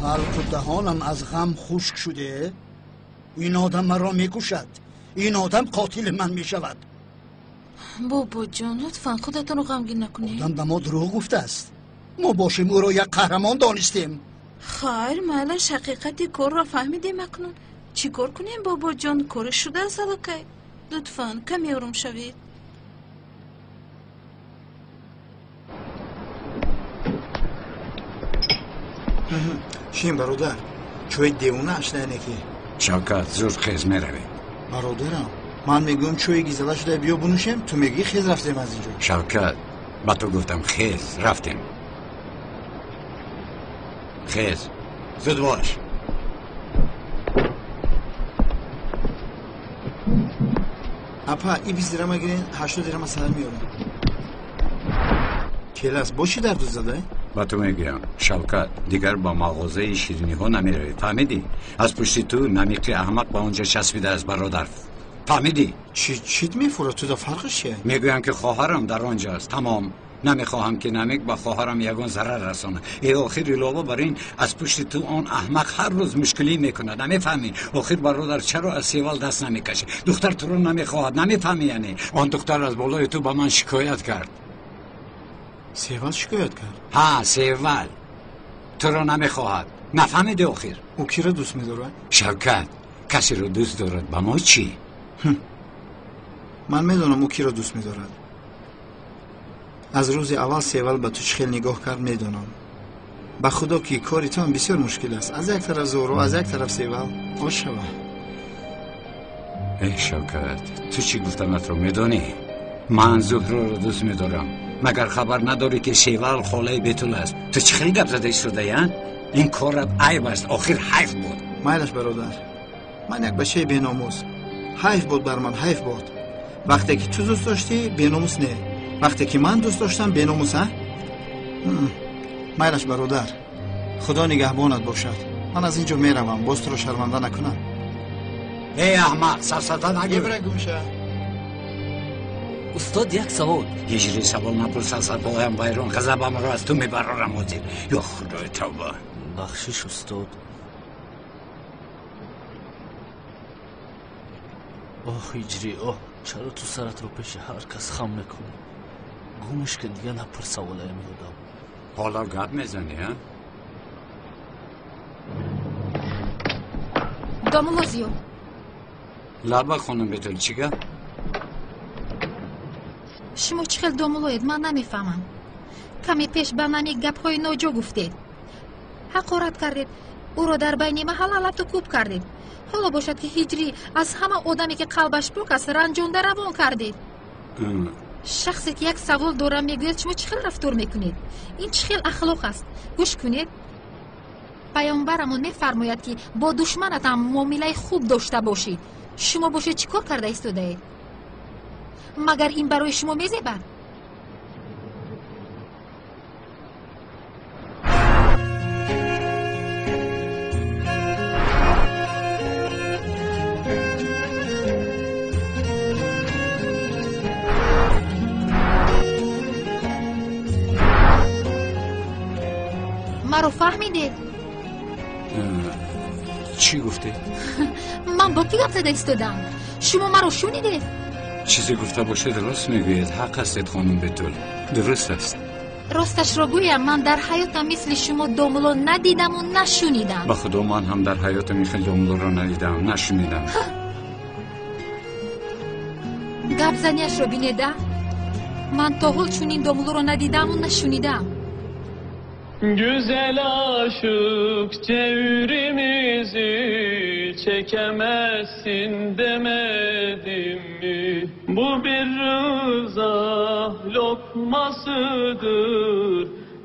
Ҳалқу даҳонам аз ғам хушк шуде. Ин одам маро мекушад. Ин одам қотили ман мешавад. Бобоҷон, лутфан худатонро ғамгин накунед. Одам ба мо дурӯғ гуфтааст. Мо бошем ӯро як қаҳрамон донистем. Хайр, майлаш, ҳақиқати корро фаҳмидем акнун. Чӣ кор кунем, бобоҷон? Коре шудааст аллакай. Лутфан каме ором шавед. Шин бародар, чои девона ашнаяне ки. Шавкат, зуд хез меравем. Бародарам, ман мегӯям чои гизала шуда биё бинӯшем, ту мегӯӣ хез рафтем аз инҷо. Шавкат, ба ту гуфтам хез рафтем. Хез, зуд бош. Апа, и 20 дирама гирен, 80 дирама сар меорам. Келас, бо чӣ дарду задай? Ба ту мегӯям, Шавкат, дигар ба мағозаи шириниҳо намеравӣ, фаҳмидӣ? Аз пушти ту намиқи аҳмақ ба он ҷо часпидааст, бародар. Фаҳмидӣ? Чит мефурад? Ту да фарқиш чие? Мегӯям ки хоҳарам дар он ҷо аст. Тамом. Намехоҳам ки намик ба хоҳарам ягон зарар расонад. Э охир илова бар ин аз пушти ту он аҳмақ ҳар рӯз мушкилӣ мекунад. Намефаҳмӣ? Охир бародар, чаро аз Севал даст намекашӣ? Духтар туро намехоҳад. Намефаҳмӣ яъне? Он духтар аз болои ту ба ман шикоят кард. Севал шикоят кард? Ҳа, Севал туро намехоҳад. Нафаҳмидӣ охир? Ӯ киро дӯст медорад? Шавкат, касеро дӯст дорад, ба мо чӣ? Ман медонам ӯ киро дӯст медорад. Аз рӯзи аввал Севал ба ту чӣ хел нигоҳ кард медонам. Ба худо ки кори туам бисёр мушкил аст. Аз як тараф Зуҳро, аз як тараф Севал. Ош шава. Э Шавкат, ту чӣ гуфтанатро медонӣ? Ман Зуҳроро дӯст медорам. Магар хабар надорӣ ки Севал холаи Бетул аст? Ту чӣ хел гап зада истодаӣ, а? Ин корат айб аст, охир ҳайф буд. Майлаш бародар, ман як бачаи беномус. Ҳайф буд бар ман, ҳайф буд. Вақте ки ту дӯст доштӣ, беномус не. Вақте ки ман дӯст доштам, беномус, а? Майлаш бародар, худо нигаҳбонат бошад. Ман аз ин ҷо меравам, боз туро шарманда накунам. Эй аҳмақ, сафсата нагӯ. Ибра гумша. Устод, як савол. Ҳиҷри савол напурс, асабҳоям вайрон, ғазабамро аз ту мебарорам ҳозир. Ё худои тавба. Бахшиш, устод. Оҳ ҳиҷрӣ, оҳ, чаро ту саратро пеши ҳар кас хам мекунӣ? Гумш ки дигар напурс саволаям ёдам. Ҳоло гап мезанӣ, а? Домулло Зиё. Лаба хонум Бетул, чӣ гап? Шумо чӣ хел домуллоед, ман намефаҳмам. Каме пеш ба намик гапҳои ноҷо гуфтед. Ҳақорат кардед, ӯро дар байни маҳалла лату кӯб кардед. Ҳоло бошад ки ҳиҷрӣ аз ҳама одаме ки қалбаш пок аст ранҷонда равон кардед. Шахсе ки як савол дорам мегӯяд, шумо чӣ хел рафтор мекунед? Ин чӣ хел ахлоқ аст? Гӯш кунед. Паёмбарамон мефармояд ки бо душманатам муомилаи хуб дошта бошӣ. Шумо бошед чӣ кор карда истодаед? Магар ин барои шумо мезебад? Маро фаҳмидед? Чӣ гуфтед? Ман бо кӣ гап зада истодам? Шумо маро шунидед? Чизе гуфта бошед рост мегӯед. Ҳақ ҳастед хонум Бетул, дуруст аст. Росташро гӯям, ман дар ҳаётам мисли шумо домулло надидаму нашунидам. Ба худо ман ҳам дар ҳаётам ин хел домуллоро надидам, нашунидам. Гапзанияшро бинеда, ман то ҳол чунин домуллоро надидаму нашунидам. Güzel aşık çevrimizi çekemezsin demedim mi? Bu bir rıza lokmasıdır,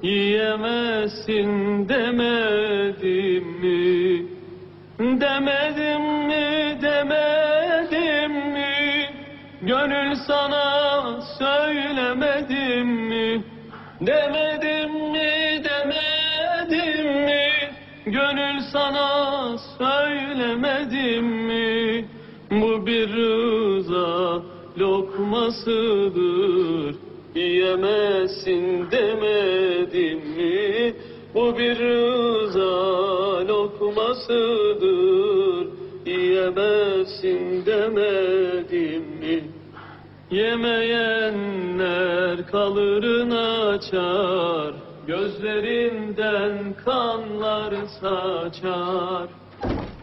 yiyemezsin demedim mi? Demedim mi, demedim mi? Gönül sana söylemedim mi? Demedim mi, demedim mi? Gönül sana söylemedim mi? Bu bir rıza lokmasıdır, yiyemezsin demedim mi? Bu bir rıza lokmasıdır, yiyemezsin demedim mi? Yemeyenler kalır açar, gözlerinden kanlar saçar.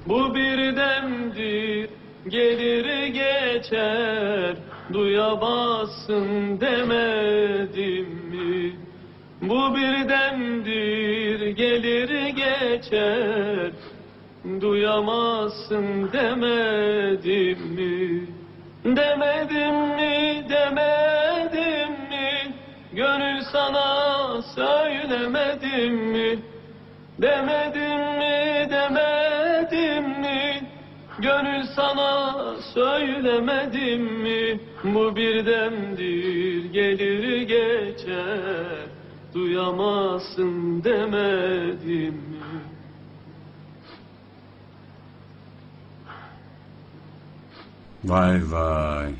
Bu bir demdir, gelir geçer, duyamazsın demedim mi? Bu bir demdir, gelir geçer, duyamazsın demedim mi? Demedim mi, demedim mi? Gönül sana söylemedim mi? Demedim mi, demedim mi? Gönül sana söylemedim mi? Bu bir demdir, gelir geçer, duyamazsın demedim mi? Вай вай,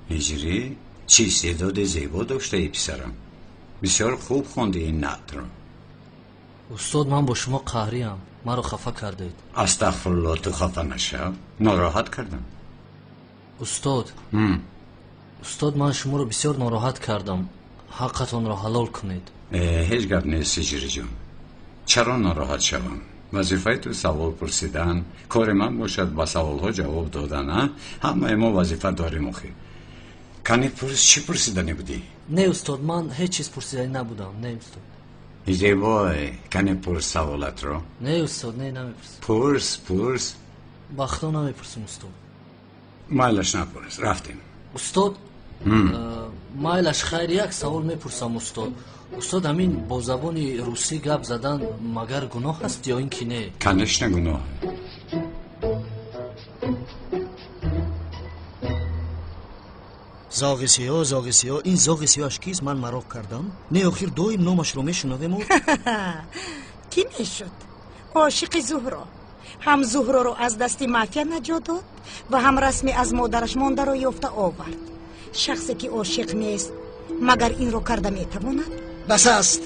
ҳиҷрӣ, чӣ истеъдоди зебо доштаи писарам. Бисёр хуб хонди ин наътро. Устод, ман бо шумо қаҳриям, маро хафа кардед. Астағфирулло, ту хафа нашав, нороҳат кардам. Устод, устод, ман шуморо бисёр нороҳат кардам, ҳаққатонро ҳалол кунед. Ҳеҷ гап нест ҳиҷриҷон, чаро нороҳат шавам? Вазифаи ту савол пурсидан, кори ман бошад ба саволҳо ҷавоб додан. Ҳамаи мо вазифа дорем охир. Кани пурс, чӣ пурсиданӣ будӣ? Не устод, ман ҳеҷ чиз пурсиданӣ набудам, не устод. Зебой, кани пурс саволатро. Не устод, не, намепурсам. Пурс, пурс. Ба худо намепурсам устод. Майлаш напурс, рафтем. Устод, майлаш хайр, як савол мепурсам устод. Устод, ҳамин бо забони русӣ гап задан магар гуноҳ аст ё ин ки не? Конечно гуноҳ. Зоғи сиёҳ, зоғи сиёҳ, ин зоғи сиёҳаш кист? Ман мароқ кардам. Не, охир доим номашро мешунавему. Кӣ мешуд? Ошиқи Зуҳро. Ҳам Зуҳроро аз дасти мафия наҷот дод ва ҳам расми аз модараш мондаро ёфта овард. Шахсе ки ошиқ нест, магар инро карда метавонад? Бас аст.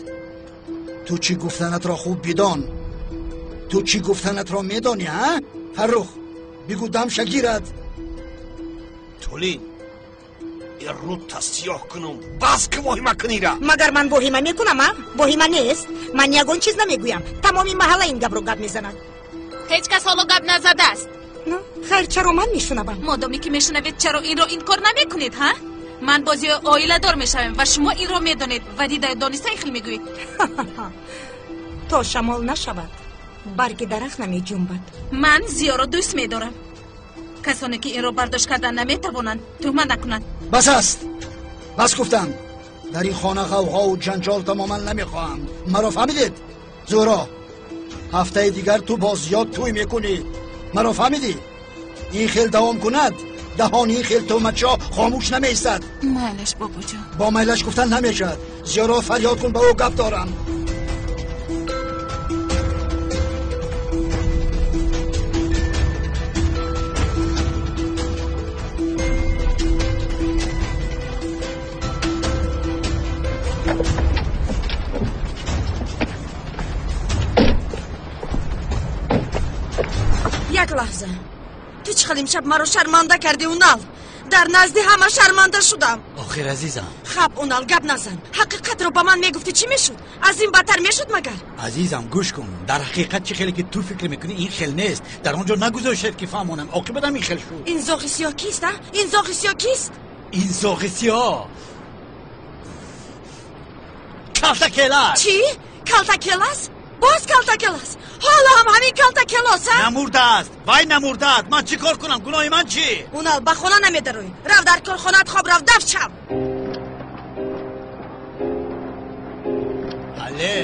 Ту чӣ гуфтанатро хуб бидон. Ту чӣ гуфтанатро медонӣ, ҳа? Фаррух, бигӯ дамша гирад. Тулин, рӯта сиёҳ кунум, бас ки воҳима кунира. Магар ман воҳима мекунам, а? Воҳима нест. Ман ягон чиз намегӯям. Тамоми маҳалла ин гапро гап мезанад. Ҳеҷ кас ҳоло гап назадааст. Хайр, чаро ман мешунавам? Модоме ки мешунавед, чаро инро инкор намекунед, ҳа? Ман бози оиладор мешавем ва шумо инро медонед ва дидаю дониста ин хел мегӯед. То шамол нашавад, барги дарахт намеҷунбад. Ман Зиёро дӯст медорам. Касоне ки инро бардошт кардан наметавонанд, туҳмат накунанд. Бас аст, бас гуфтам. Дар ин хона ғавғову ҷанҷол тамоман намехоҳам. Маро фаҳмидед? Зуҳро, ҳафтаи дигар ту бо Зиё тӯй мекунӣ. Маро фаҳмидӣ? Ин хел давом кунад, даҳони ин хел туҳматчо хомӯш намеистад. Майлаш бобоҷон. Бо майлаш гуфтан намешавад. Зиёро фарёд кун, ба ӯ гап дорам. Лаҳза, ту чӣ хел имшаб маро шарманда кардӣ, Унал? Дар назди ҳама шарманда шудам. Охир азизам. Хаб, Унал, гап назан. Ҳақиқатро ба ман мегуфтӣ, чӣ мешуд? Аз ин бадтар мешуд магар? Азизам, гӯш кун. Дар ҳақиқат чӣ хеле ки ту фикр мекунӣ, ин хел нест. Дар он ҷо нагузоштед ки фаҳмонам. Оқибат ҳам ин хел шуд. Ин зоғи сиёҳ кист, а? Ин зоғи сиёҳ кист? Ин зоғи сиёҳ калтакелас. Чӣ? Калтакелас? Боз калтакелас? Ҳоло ҳам ҳамин калтакелос, а? Намурдааст, вай намурдааст. Ман чӣ кор кунам? Гуноҳи ман чӣ? Унал, ба хона намедароӣ. Рав дар корхонаат хоб рав, дафт шав. Бале.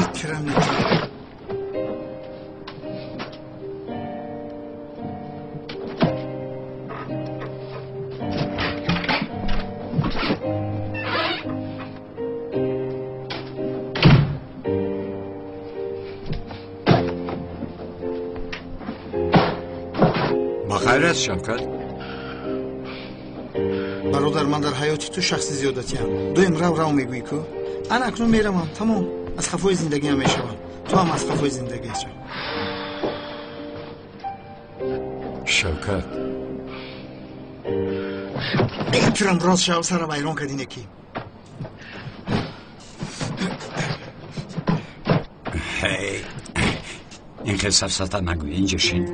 Икрам. Хайр аст, Шавкат? Бародар, ман дар ҳаёти ту шахси зиёдатиам. Дуюм рав рав мегӯӣ ку? Ана акнун меравам, тамом. Аз хафои зиндагиам мешавам. Ту ҳам аз хафои зиндагиат шав. Шавкат. Икрам, рост шав, сара вайрон кардӣ неки. Ҳей, ин хел сафсата нагӯ, инҷа шин.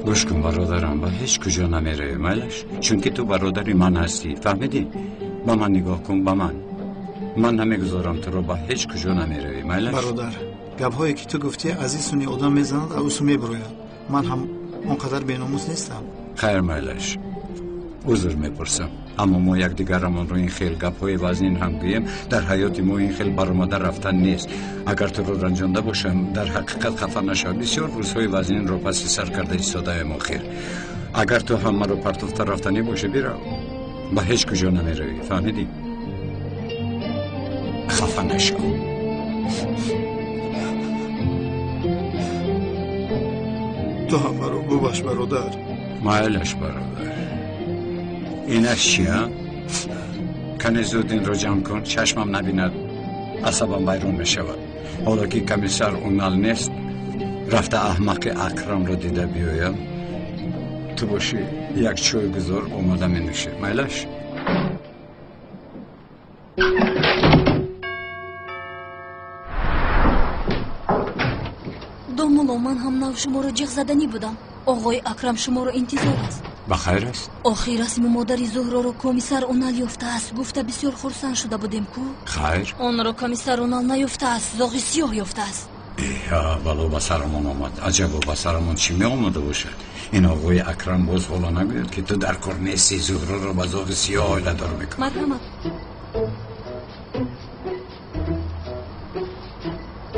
Гӯш кун, бародарам, ба ҳеҷ куҷо намеравӣ, майлаш? Чунки ту бародари ман ҳастӣ, фаҳмидӣ? Ба ман нигоҳ кун, ба ман. Ман намегузорам туро, ба ҳеҷ куҷо намеравӣ, майлаш? Бародар, гапҳое ки ту гуфтӣ аз ин суни одам мезанад, аз ӯ су мебурояд. Ман ҳам он қадар беномус нестам. Хайр, майлаш, узр мепурсам, аммо мо якдигарамонро ин хел гапҳои вазнин ҳам гӯем, дар ҳаёти мо ин хел баромада рафтан нест. Агар туро ранҷонда бошам, дар ҳақиқат хафа нашав. Бисёр рӯзҳои вазнинро паси сар карда истодаем охир. Агар ту ҳам маро партофта рафтанӣ бошӣ, бирав. Ба ҳеҷ куҷо намеравӣ, фаҳмидӣ? Хафа нашав. Ту ҳам маро бубахш, бародар. Майлаш, бародар. Инаш чия? Кане зуд инро ҷамъ кун, чашмам набинад, асабам вайрон мешавад. Ҳоло ки комиссар Унал нест, рафта аҳмақи Акрамро дида биёям. Ту бошӣ як чой гузор, омода менӯшӣ. Майлаш? Домулло, ман ҳам нав шуморо ҷиғ заданӣ будам. Оғои Акрам шуморо интизор аст. Ба хайр аст? Охир расми модари Зуҳроро комиссар Унал ёфтааст. Гуфта бисёр хурсанд шуда будем ку? Хайр. Онро комиссар Унал наёфтааст, зоғи сиёҳ ёфтааст. Эҳа, вало ба сарамон омад. Аҷабо, ба сарамон чӣ меомада бошад? Ин оғои Акрам боз ҳоло нагӯяд, ки ту дар кор нестӣ, Зуҳроро ба зоғи сиёҳ оиладор мекунӣ. Марҳамат.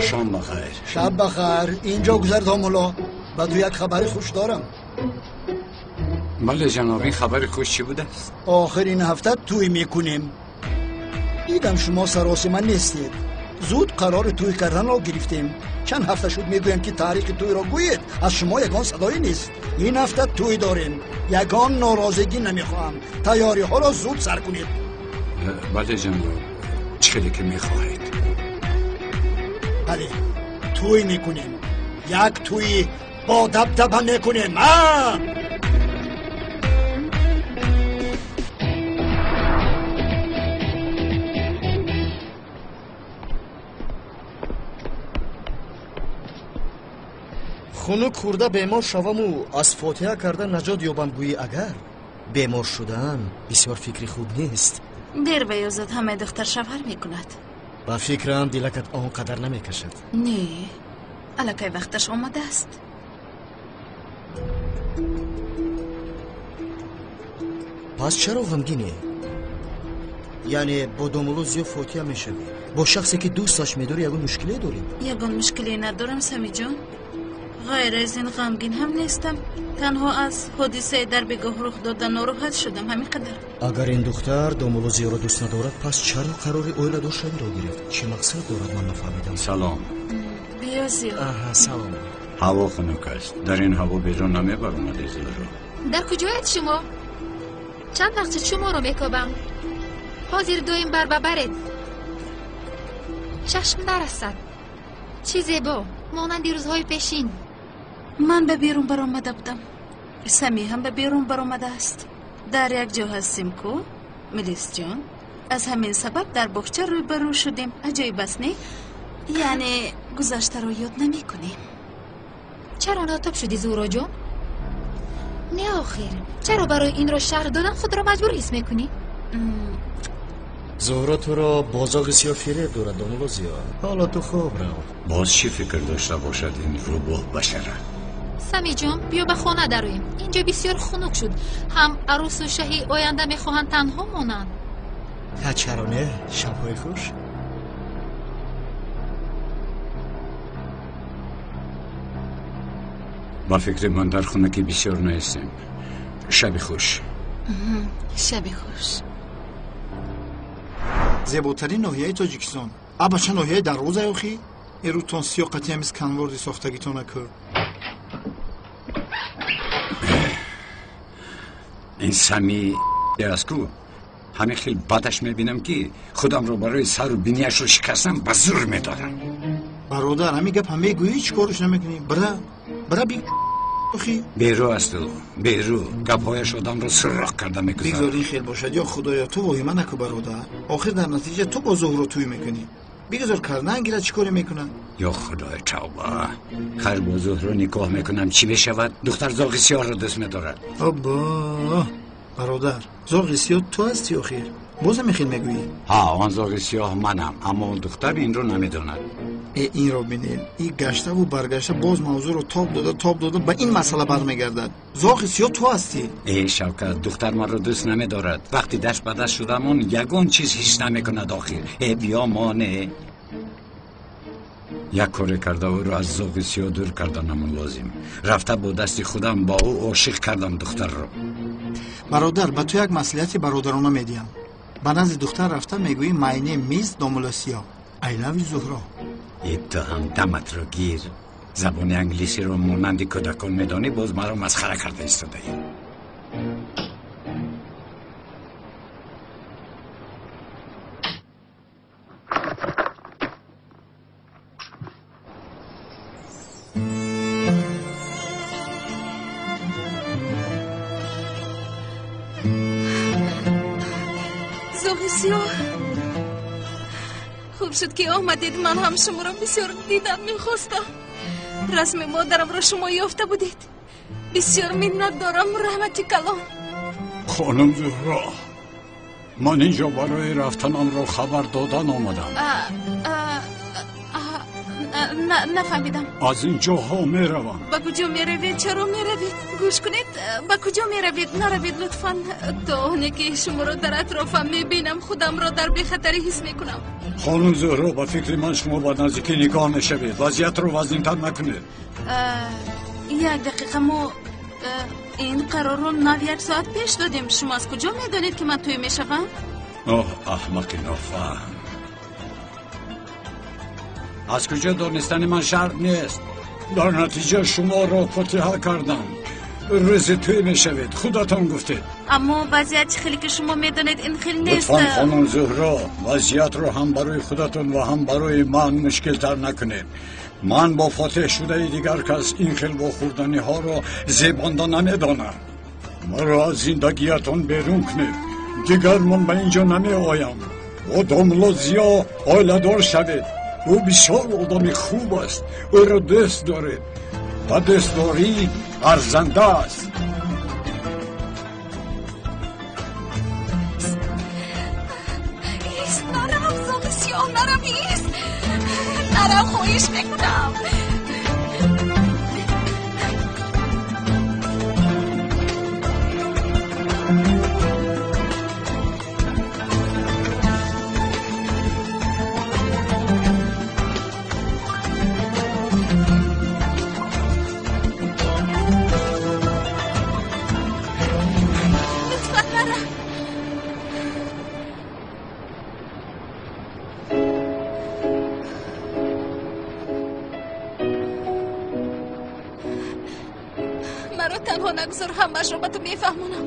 Шом ба хайр. Шаб ба хайр. Инҷо гузар, домулло. Ба ту як хабари хуш дорам. Бале, ҷаноб, ин хабари хуш чӣ будааст? Охир ин ҳафта тӯй мекунем. Дидам шумо саросима нестед. Зуд қарори тӯй карданро гирифтем. Чанд ҳафта шуд мегӯям, ки таърихи тӯйро гӯед, аз шумо ягон садое нест. Ин ҳафта тӯй дорем. Ягон норозигӣ намехоҳам. Тайёриҳоро зуд сар кунед. Бале, ҷаноб, чӣ хеле ки мехоҳед. Бале, тӯй мекунем. Як тӯйи бо дабдаба мекунем. Хунук хӯрда бемор шаваму аз фотиҳа карда наҷот ёбам, гӯӣ агар бемор шудан бисёр фикри хуб нест. Дер ва ё зуд ҳамаи духтар шавҳар мекунад. Ба фикрам дилакат он қадар намекашад. Не, аллакай вақташ омадааст. Пас чаро ғамгинӣ? Яъне бо домулло зиёд фотиҳа мешавӣ? Бо шахсе ки дӯсташ медорӣ ягон мушкиле дорӣ? Ягон мушкиле надорам, Самиҷон. Ғайр аз ин ғамгин ҳам нестам. Танҳо аз ҳодисаи дар бегоҳ рух дода нороҳат шудам, ҳамин қадар. Агар ин духтар домулло зиёро дӯст надорад, пас чаро қарори оиладор шавиро гирифт? Чӣ мақсад дорад, ман нафаҳмидам. Салом. Биё, Зиё. Аҳа, салом. Ҳаво хунук аст. Дар ин ҳаво берун намебаромадӣ, Зуҳро. Дар куҷоед шумо? Чанд вақт шуд шуморо мекобам. Ҳозир доим бар ба баред. Чашм нарасад. Чӣ зебо, монанди рӯзҳои пешин. Ман ба берун баромада будам. Самӣ ҳам ба берун баромадааст. Дар як ҷо ҳастем ку, Мелисҷон. Аз ҳамин сабаб дар боғча рӯбарӯ шудем. Аҷоиб аст, не? Яъне гузаштаро ёд намекунем. Чаро нотоб шудӣ, Зуҳроҷон? Не, охир, чаро барои инро шарҳ додан худро маҷбур ҳис мекунӣ? Зуҳро туро бо зоғи сиёҳ фиреб дорад, домулло Зиё. Ҳоло ту хоб рав. Боз чӣ фикр дошта бошад ин рӯбоҳ башара? Самиҷон, биё ба хона дароем. Инҷо бисёр хунук шуд. Ҳам арӯсу шаҳи оянда мехоҳанд танҳо монанд. Ҳа, чаро не? Шабҳои хуш. Ба фикри ман дар хунукӣ бисёр наистем. Шаби хуш. Шаби хуш. Зеботарин ноҳияи Тоҷикистон. Абача ноҳияи Дарвоза охи? Эрутон сиёқати ҳамиз канворди сохтагитона ку. Ин Сами аст ку? Ҳамин хел бадаш мебинам, ки худамро барои сару бинияшро шикастам ба зур медодам. Бародар, ҳамин гап ҳам мегӯӣ, чӣ корш намекунӣ? Бира, бира би охи. Берӯ аст ӯ, берӯ. Гапҳояш одамро суроқ карда мегузарад. Бигзор ин хел бошад, ё Худоё, ту воҳима наку, бародар. Охир дар натиҷа ту бо Зуҳро тӯй мекунӣ. Бигзор кардан гирад, чӣ коре мекунад? Ё Худои, тавба. Хайр, бо Зуҳро никоҳ мекунам, чӣ мешавад? Духтар зоғи сиёҳро дӯст медорад. Обо, бародар, зоғи сиёҳ ту ҳастӣ охир. Боз ҳамин хел мегӯӣ? Ҳа, он зоғи сиёҳ манам, аммо духтар инро намедонад. Э, инро бинед, и гаштаву баргашта боз мавзӯъро тоб дода, тоб дода ба ин масъала бармегардад. Зоғи сиёҳ ту ҳастӣ. Э, Шавкат, духтар маро дӯст намедорад. Вақти даст ба даст шудамон ягон чиз ҳис намекунад охир. Э, биё моне. Як коре карда ӯро аз зоғи сиёҳ дур карданамон лозим. Рафта бо дасти худам бо ӯ ошиқ кардам духтарро. Бародар, ба ту як маслиҳати бародарона медиҳам. Ба назди духтар рафта мегӯӣ: my name is домулло Сиёҳ, I love you Зуҳро. Э, ту ҳам даматро гир. Забони англисиро монанди кӯдакон медонӣ, боз маро масхара карда истодаӣ. Зоғи сиёҳ, хуб шуд, ки омадед. Ман ҳам шуморо бисёр дидан мехостам. Расми модарамро шумо ёфта будед. Бисёр миннат дорам, раҳмати калон. Хонум Зуҳро, ман инҷо барои рафтанамро хабар додан омадам. Нафаҳмидам. Аз ин ҷоҳо меравам. Ба куҷо меравед? Чаро меравед? Гӯш кунед, ба куҷо меравед? Наравед лутфан. То оне ки шуморо дар атрофам мебинам, худамро дар бехатарӣ ҳис мекунам. Хонум Зуҳро, ба фикри ман шумо ба наздикӣ никоҳ мешавед. Вазъиятро вазнинтар накунед. Як дақиқа, мо ин қарорро нав як соат пеш додем. Шумо аз куҷо медонед, ки ман тӯй мешавам? Оҳ, аҳмақи нофаҳм. Аз куҷо донистани ман шарт нест. Дар натиҷа шуморо фотиҳа кардам. Рӯзи тӯй мешавед, худатон гуфтед. Аммо вазъият чӣ хеле ки шумо медонед, ин хел нест. Лутфан, хонум Зуҳро, вазъиятро ҳам барои худатон ва ҳам барои ман мушкилтар накунед. Ман бо фотиҳ шудаи дигар кас ин хел вохӯрданиҳоро зебонда намедонам. Маро аз зиндагиятон берун кунед. Дигар ман ба инҷо намеоям. Бо домулло Зиё оиладор шавед. Ӯ бисёр одами хуб аст. Ӯро дӯст доред ва дӯстдорӣ арзанда аст. Ист, нарав, зоғи сиёҳ, нарав, ист, нарав, хоҳиш мекунам. Лутфан нарав. Маро танҳо нагузор, ҳамаашро ба ту мефаҳмонам.